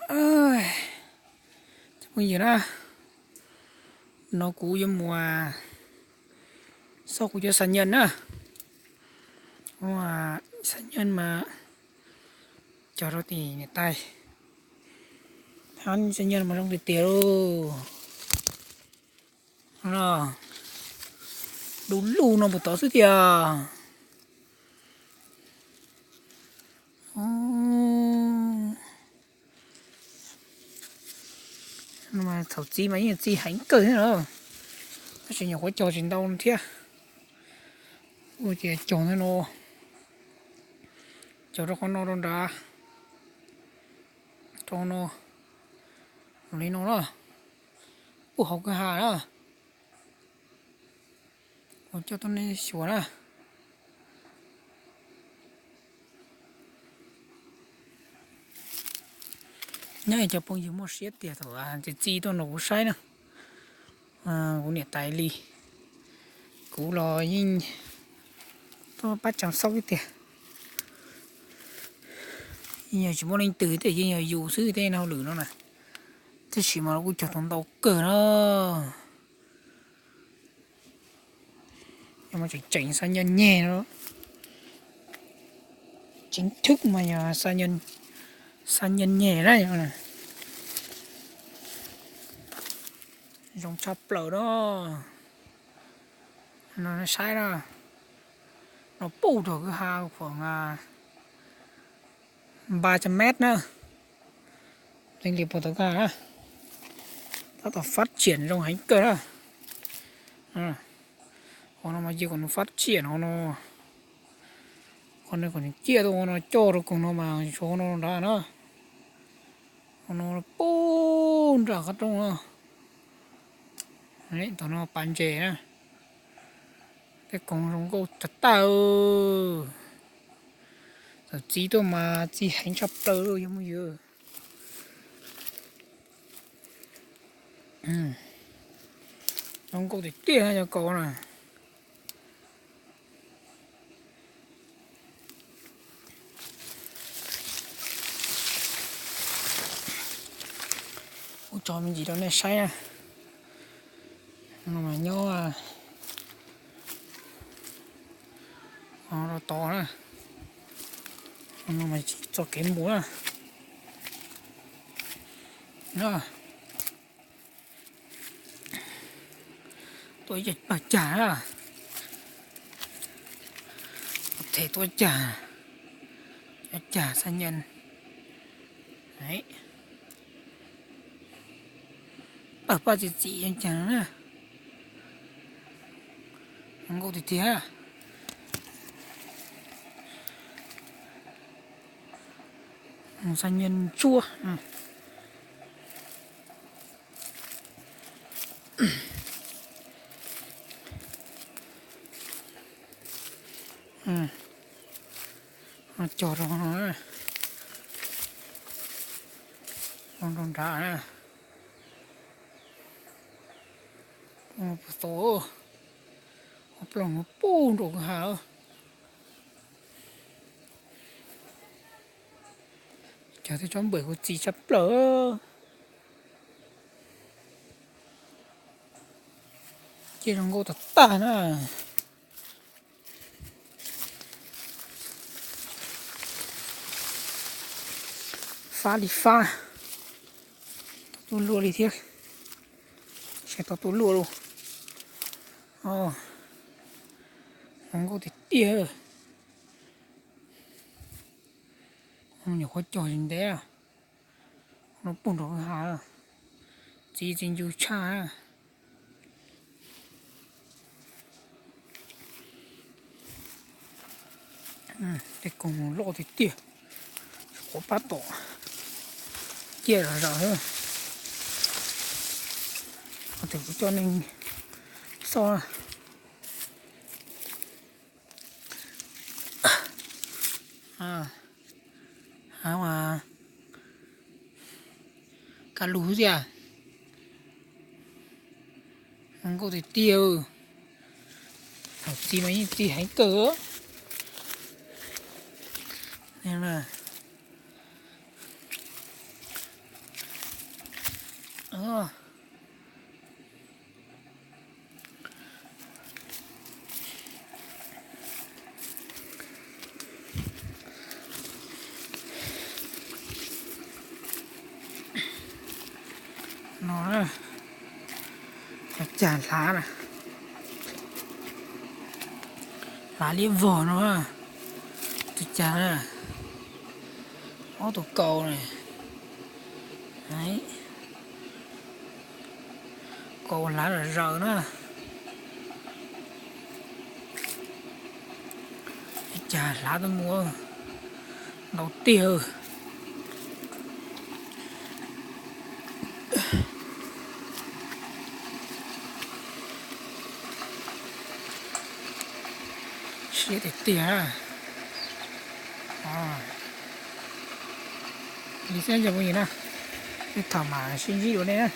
Cov phooj ywg na, no kuv yuav mus xauj kuv cov xa nyeej na. Xa nyeej mas cog rau tim niam tais. Xa nyeej mas zoo tiag tiag lauj. Du lug no puas tod xwb tiag. Thaum txiv mas yeej txiv heev kawg thiab na, tab sis nyuam qhuav cog tsis ntau thiab. Ua ces cog ntawm no, cog rau qhov no rau nrad, rau no, li no na, puag hauv kwj ha na. Kuv coj tuaj nej xyuas na. Nyob cov phooj ywg muaj siab tiag thaum txiv txiv tuaj nrog kuv saib na. Kuv niam tais li, kuv los yeej tuaj pab tsav xauj ib tiag. Yeej yog tsis muaj leej twg thiab, yeej yog yus xwb tej hauj lwm no na. Tab sis mas kuj cog tau ntau kawg na. Yog mas tseem tseem xa nyeej nyeg no, tseem thwb mas yog xa nyeej nyeg na. Zoo tshaj plaws na. No saib na, no puag nram kwj ha khoảng ba trăm mét na. Leej li puag tom kwj ha na, tab tom phát triển zoo heev kawg na. Qhov no mas cia kom nws phát triển hauv no, qhov no kom nws ciaj tuaj hauv no coj rau koog no mas tshuav hauv no nrad na. Hauv no puag nram qab roob no. Tom no pas ntses na. Tej koog zoo nkauj tag tag. Thaum txiv tuaj mas txiv heev tshaj plaws li yog muaj ywg. Zoo nkauj tiag tiag cov kaus na. Kuv tso me ntsis rau nej saib na. Nyob rau tod na, txoj kev mus na. Tuaj ib co pawg cag na, them tuaj cag, cov cag xa nyeej. Pawg paj txiv txiv cag na, zoo nkauj tiag tiag. Xa nyeej ntsuab. Cog rau no, rau nrad na. Ploog no puag nraum kwj ha. Cog tej tsob npawg kuv txiv tshaj plaws. Ciaj zoo nkauj tag tag na. Fab li fab. Tau tuaj luaj li thiab. Saib tau tuaj luaj lauj. Zoo nkauj tiag tiag. Nyuam qhuav cog tsis ntev, no puag nraum kwj ha, txiv txiv ncu tshaj. Tej koog loj tiag tiag, quav pab tom ciaj zom zaws. Tes kuv coj nej xauj. Hav mas kaj lug xwb tiag. Zoo nkauj tiag tiag. Thaum txiv mas yeej txiv heev kawg. No, cov cag hlav na, hlav liab vog no, tus cag na, ob tug kaus na, kaus hlav zom zaws na. Cag hlav tuaj mus, ntau tiag. Siab tiag tiag. Li xwb cov phooj ywg na, tej thaum mam sib ntsib dua nej na.